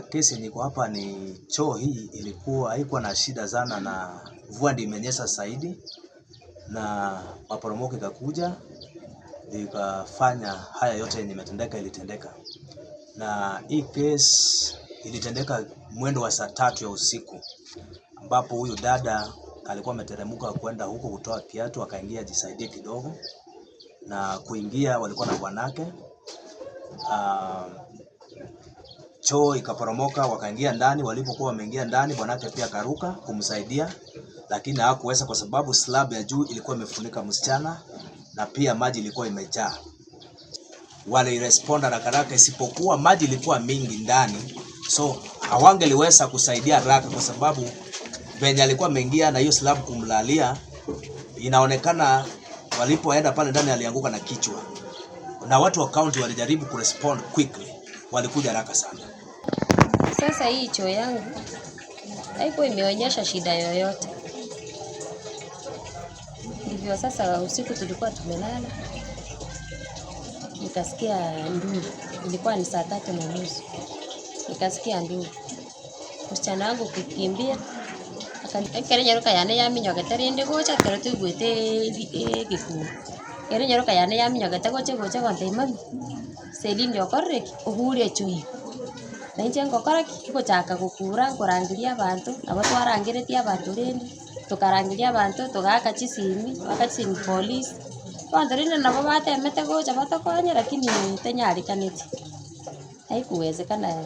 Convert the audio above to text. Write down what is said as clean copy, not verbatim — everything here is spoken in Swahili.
Kesi yenye iko hapa ni choo hii ilikuwa haikuwa na shida sana, na mvua ndio imenyesha zaidi na maporomoko ikakuja ikafanya haya yote yenye imetendeka ilitendeka. Na hii kesi ilitendeka mwendo wa saa 3 ya usiku, ambapo huyu dada alikuwa ameteremka kwenda huko kutoa kiatu, akaingia ajisaidie kidogo, na kuingia walikuwa na bwanake. Choo ikaporomoka, wakaingia ndani. Walipokuwa wameingia ndani, bwanake pia akaruka kumsaidia, lakini hakuweza kwa sababu slab ya juu ilikuwa imefunika msichana na pia maji ilikuwa imejaa. Wale respond haraka haraka, isipokuwa maji ilikuwa mingi ndani, so hawangeliweza kusaidia haraka kwa sababu venye alikuwa ameingia na hiyo slab kumlalia, inaonekana walipoenda pale ndani alianguka na kichwa, na watu wa county walijaribu kurespond quickly, walikuja haraka sana. Sasa hii choo yangu haikuwa imeonyesha shida yoyote. Ndivyo sasa usiku tulikuwa tumelala, nikasikia nduru. Ilikuwa ni saa 3:30, nikasikia nduru. Msichana wangu kukimbia ekero enyaroka yane yaminyogete rende gocha ekero toigwete egekuro. Ekero enyaroka yane yaminyogete gocha gocha gontebia mami, Celine okorire ki? Ogure echoo ime. Na inche ngokora ki? Ngochaka gokura nkorangeria abanto, nabo twarangeretie abanto rende, tokarangeria abanto, togaaka chisimi, twaaka chisimi polisi, abanto rende nabo batemete gocha batokonye lakini tenyarekaneti, haikuwezekana.